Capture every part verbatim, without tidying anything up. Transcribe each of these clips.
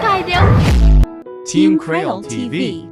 Ka ede w. Team Creole T V.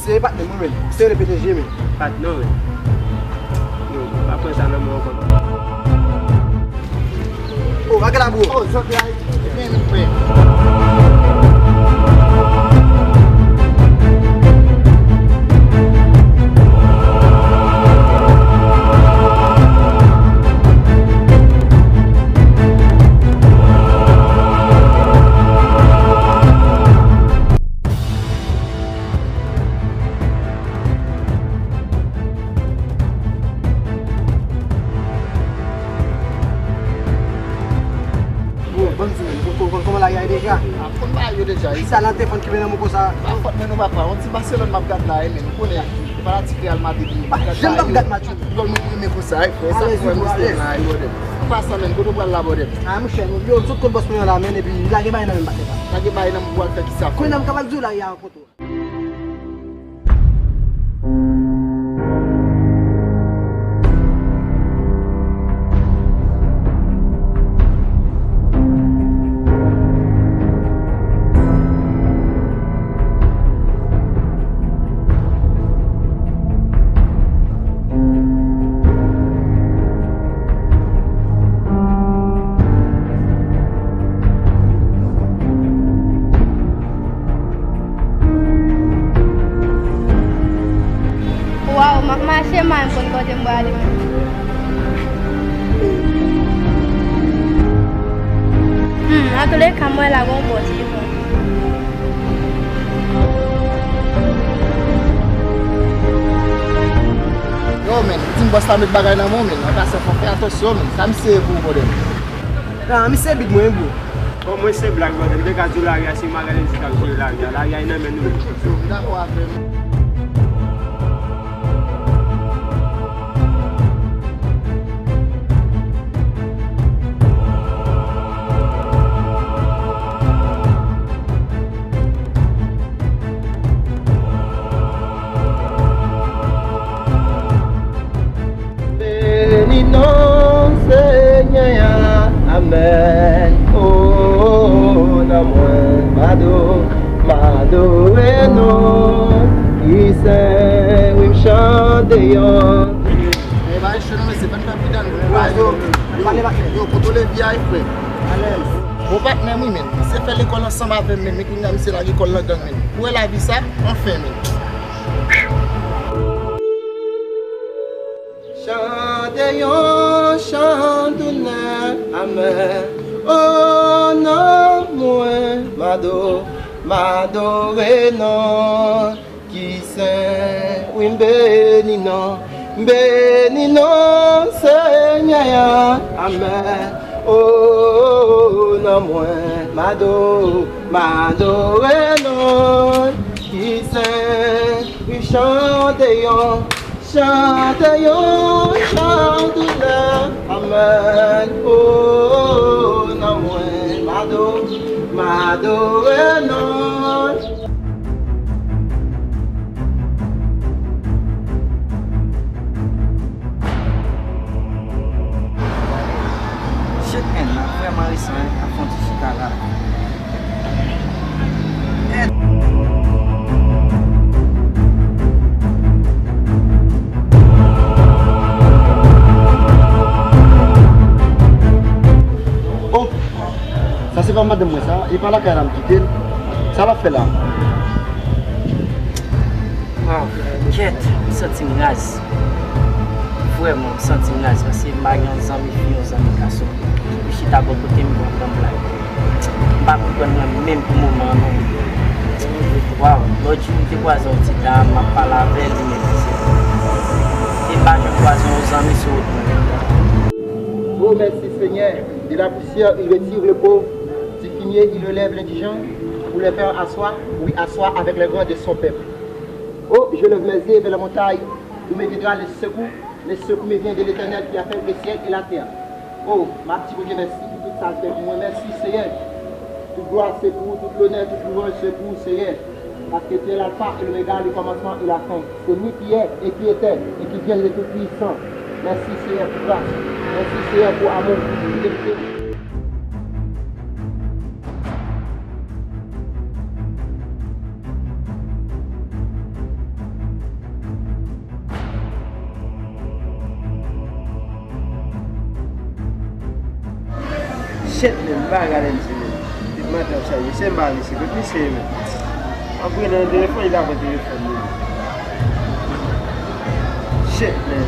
Misye e patnè mwen menm. Misye rele P D G menm. Patnè w, men. Yo, pa pran sa nan men w ankò. Oh, bagay la, bro. Oh, zòt la, e byen nou fè. Bon, bann di menm, ou konn kòman lari a ye deja? A konn bagay yo deja, wi. Sa nan telefòn ki vin nan men konsa. Pa fòt men nou papa, yon ti Barcelone m ap gad la, wi, men nou konnen fanatik Real Madrid, wi. Pa janm p ap gad match yo. Gòl mwen renmen konsa, wi, frè. Sa alèz, frè, wi, bro, alèz. An pasan, men, kote w pral la, bòdè? A, monchè, yo, tout kont bòs mwen an la, men, epi lage bagay nan men m, pa fè sa. Lage bagay nan men m pou al fè kisa, frè? Kounye a m kapab di w lari a, poto. Waw, m ap mache, m pa konn kote m prale. Hmm, antouleka, m wè la gon pòt, se bon. Yo, men, di m bòs la met bagay nan men w, men. An pasan, fò fè atansyon, men. Sa misye ye pou ou, bòdè? Ah, misye big mwen, bro. Bon, mwen se blag, bòdè. M te ka di w lari a, se Magalens ki ap jere lari a. Lari a nan men nou menm. Yo, m dakò avè w. Beni non Senyè a, amèn. O, nan mwen, m ado, m adore non ki sen, wi, m chante yon. Yo, kontwole vi a, frè. Bon patnè m, wi, men. Misye fè lekòl ansanm avè m, men, men kounye a misye lage kò l nan gang, men. Ou wè lavi sa? Anfen, men. Chante yon chan dounè, amèn. O, nan mwen, m ado, m adore non ki sen, wi, m beni non, m beni non Senyè a, amèn. O, nan mwen, m ado, m adore non ki sen, wi, chante yon, chante yon chan dounè, amèn. O, nan mwen, m ado, m adore non. Madanm mwen sa, e pa lakay la m kite l. Sa l ap fè la? Ah, kèt, m santi m raz. Vrèman, m santi m raz paske m pa gen yon zanmi fi, yon zanmi gason ki pou chita bò kote m pou n ban blag. M pa konprann mwen menm pou moman an non. Waw, lòt jou m te kwaze yon ti dam, m ap pale avè l, li menm se. E m pa janm kwaze yon zanmi sou wout mwen. Oh, merci Seigneur. De la poussière, il retire le pauvre, du fumier, il relève l'indigent, pour le faire asseoir, oui, asseoir avec les grands de son peuple. Oh, je lève mes yeux vers les montagnes, d'où me viendra le secours. Le secours me vient de l'Éternel qui a fait le ciel et la terre. Oh, m ap di Bondye mèsi pou tout sa l fè pou mwen. Mèsi, Seyè. Tout glwa se pou ou, tout lonè, tout louwanj se pou ou, Seyè. Paske tu es l'alpha et l'oméga, le commencement et la fin. C'est lui qui est et qui était et qui vient, le Tout-Puissant. Merci Seigneur pour grâce. Merci Seigneur pour amour, pour fidélité. Shit, men, m pa gade misye, men. Depi maten ap chaje, se m pa ale, se kot misye ye, men. M ap rele nan telefòn, li pa pran telefòn, men. Shit, men.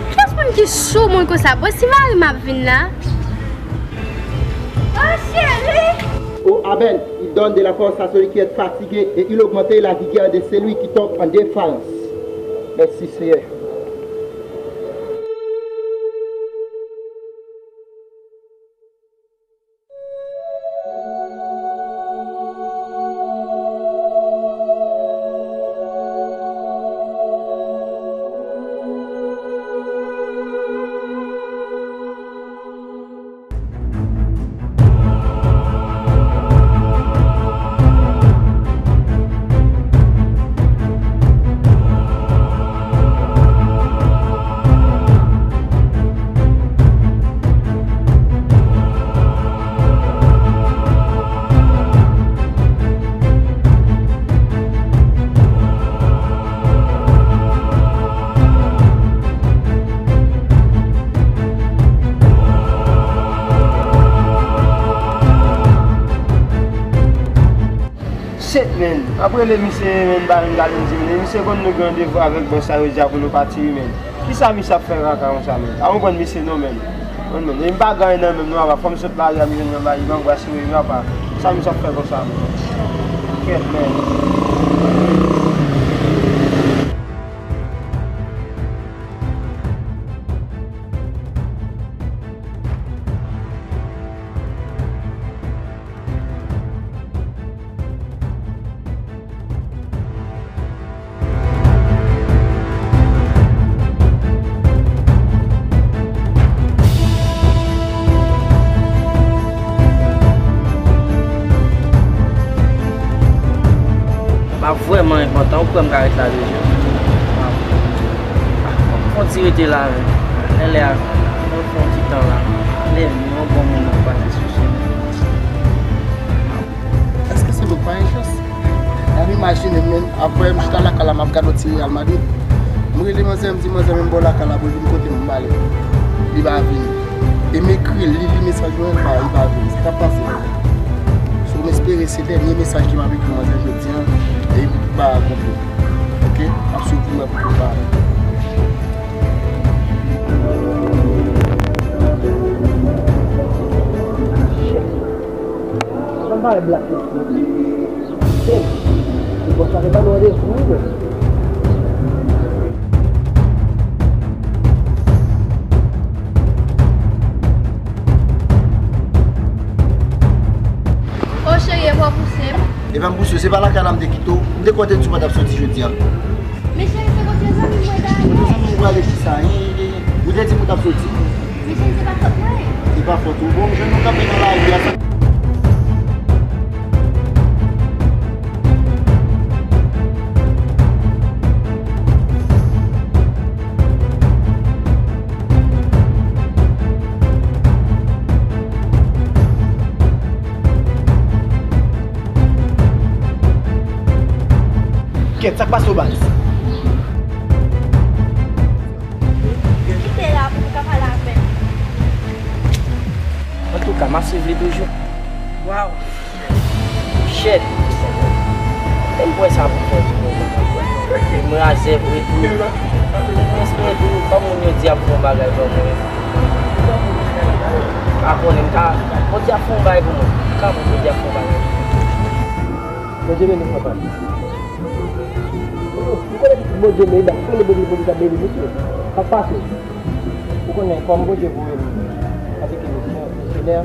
Kiyès moun ki sou moun konsa? Bon, si mari m ap vin la. Oh, cheri! Oh, Abel, il donne de la force à celui qui est fatigué et il augmente la vigueur de celui qui tombe en défaillance. Merci, Seigneur. Shit, man. M ap rele misye, man, ba vin gade m di, man. Misye konn nou gen randevou avèk bòs la jodi a pou nou pati, wi, man. Kisa misye ap fè kaka konsa, man? Pa konprann misye non, man. Man, man. E m pa gen anyen nan men m non, apa. Fò m sot lari a, m jwenn yon bagay, m angrase, wi, men apa. Kisa misye ap fè konsa, man? Kèt, man. M ap vrèman enpòtan, ou kwè m ka ret la de je? M ap fè yon ti rete la, men. Lè, lè a, mwen fè yon ti tan la. Lè yon bon moun nan pase sou chemen. Èske se mwen k pa gen chans? M ap imajine m menm, apre m chita lakay la, m ap gade yon ti Real Madrid. M rele manzè, m di, "Manzè, men m bò lakay la, pou l vin kote m, m pale." Li pa vini. E m ekri l, li li mesaj mwen, li pa, li pa vini. Sa k ap pase, manzè? So, m espere se dènye mesaj ke m ap ekri manzè jodi a, e m pa konpli. Oke? M ap swiv pou m wè pou m pale. Ann pale blak mesye. Hey, se bòs la te ban nou randevou, wi, men. O cheri, e pa w pouse m? E pa m pouse w, se pa lakay la m te kite w. M te kwè w te di w pa t ap soti jodi a. Men cheri, se kote zanmi mwen t ale. Kote zanmi w prale kisa? Ou te di m ou t ap soti. Men cheri, se pa fòt mwen. Se pa fòt ou. Bon, m jwenn nou kanpe nan lari a, sa. Kèt, sa k pase w, baz? Kite la pou nou ka pale avè l. Antouka, m ap swiv li toujou. Waw! Shit! E m kwè sa pou fè pou mwen. E m razè vre tou. M espere tou, kòm moun yo di ap fè yon bagay ban mwen. M pa konnen, m ka, Bondye ap fè yon bagay pou mwen. M ka wè Bondye ap fè yon bagay pou mwen. Bondye beni w, papa. Ou konnen ki Bondye beni, ou konnen Bondye, Bondye ta beni misye. Sa k pase? Ou konnen, kòm Bondye voye m antanke misyon, misyonè,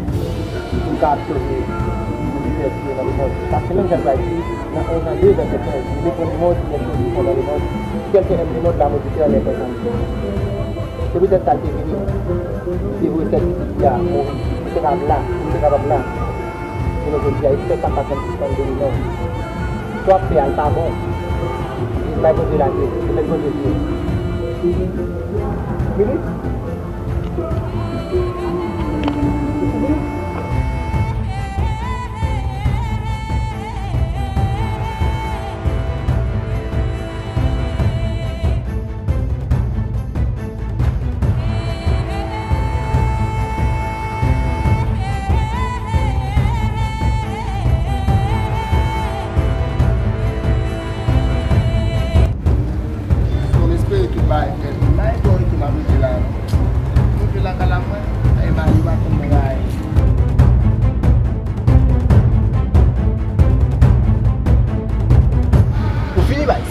pou m ka ap sove moun ki pèdi yo nan lemonn. Paske menm jan l pral di, nan un an, deux ans, c'est fini pour le monde, les choses qui sont dans le monde, si quelqu'un aime le monde, la maudicteur n'est pas en lui. Se poutèt sa l te vini. Li te voye sèl pitit li a mouri. Pou m te kapab la, pou m te kapab la. Jounen jodi a, e poutèt sa m pa janm sispann beni non. Sa w ap fè a, l pa bon. Bay Bondye lavi w. Remèt Bondye vi w. Minit. Bon, m espere tout bagay fèt. M pa gen dwa rete m ap rete la non. M rive lakay la mwen, e mari pa konn mwen la. Ou fini, baz?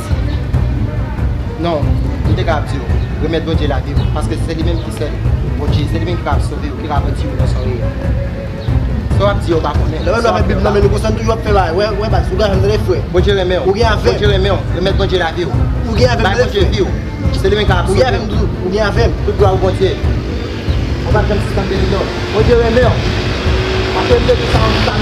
Non, m te ka ap di w, remèt Bondye lavi w, paske se li menm ki sèl Bondye, se li menm ki ka ap sove w, ki ka ap retire w nan sa w ye a. Sa w ap di a, w pa konnen. Lè w ap met Bib nan men nou konsa, n toujou ap fè bagay. Wè, wè, baz, ou gen avè m, tande, frè. Bondye renmen w. Ou gen avè m. Bondye renmen w. Remèt Bondye lavi w. Ou gen avè m, tande, frè. Bay Bondye vi w. Se li menm k ap sove w. Ou gen avè m tou. Ou gen avè m. Tout glwa pou Bondye. Ou pa janm sispann beni non. Bondye renmen w. Paske m te di sa, sa.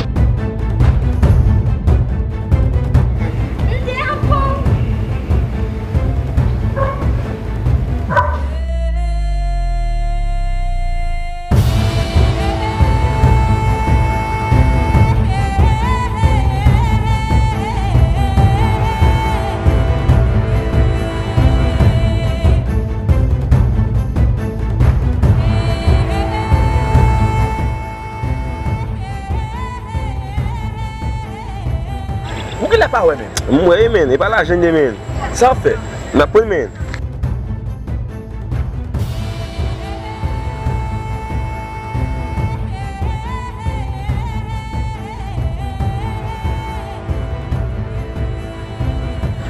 Ou genlè pa wè menm. M wè wi, menn, e pa lajan n ye, menn. Sa w ap fè? N ap pran, menn. M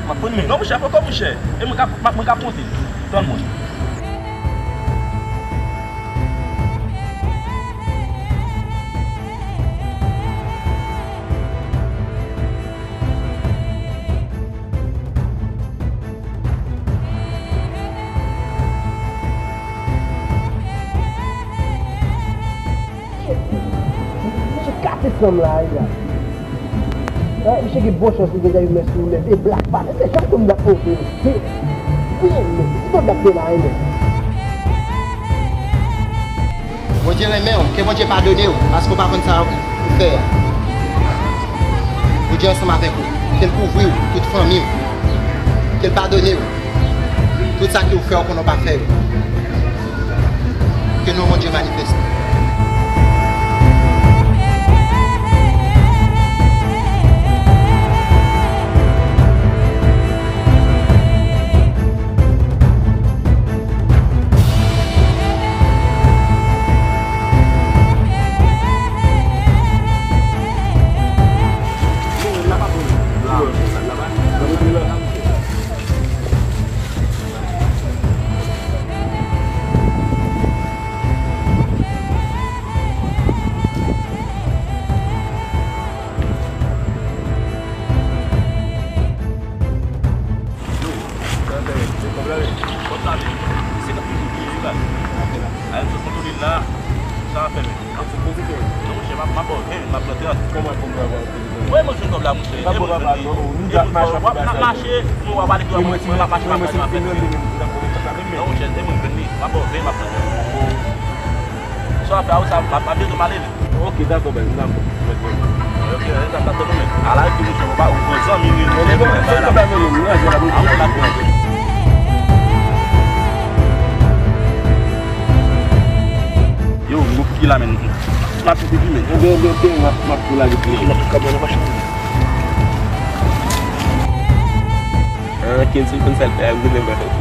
ap pran, menn. Non, monchè, poko, monchè. E mwen k ap, mwen k ap konte. Tann mwen. Misye kase sanm la, wi la. Hein, misye gen bon chans li gen yon mès sou nèt. E blak pa. Se jan konn blak ofe. Se, se, se, se blak de la, hein. Bondye renmen w, ke Bondye padone w, paske w pa konn sa w fè a. Bondye ansanm avèk ou, ke l kouvri w, tout fanmi w, ke l padone w, tout sa ke w fè, w konnen w pa fè yo. Ke non Bondye manifeste. Sa fè, men. Sa fè, men. Non, monchè, m ap, m ap ba w ven, m ap pran trant. Kòman pou m pran trant? Mwen, mwen jwenn kòb la, monchè. E mwen jwenn li. E mwen, w ap, n ap mache, nou w ap pale tou, mwen, mwen m ap mache, m ap pale, m ap pale. Non, monchè, e mwen jwenn li. M ap ba w ven, m ap pran trant. Sa w ap fè a, ou sa, m ap, m ap bezwen pale li. Ok, dakò, baz, m dakò. Ok, e sa, m ap tann ou, men. Ala, epi, monchè, ou pa, ou pran zanmi, wi, monchè, e mwen, m ap pale la. Sa, men. M ap fè pipi, men. Ebyen, ebyen, ebyen, m ap, m ap tou lage pipi. M ap tou kòmanse nan machin. Ah, Kenzo konn sa l fè, m konnen mwen.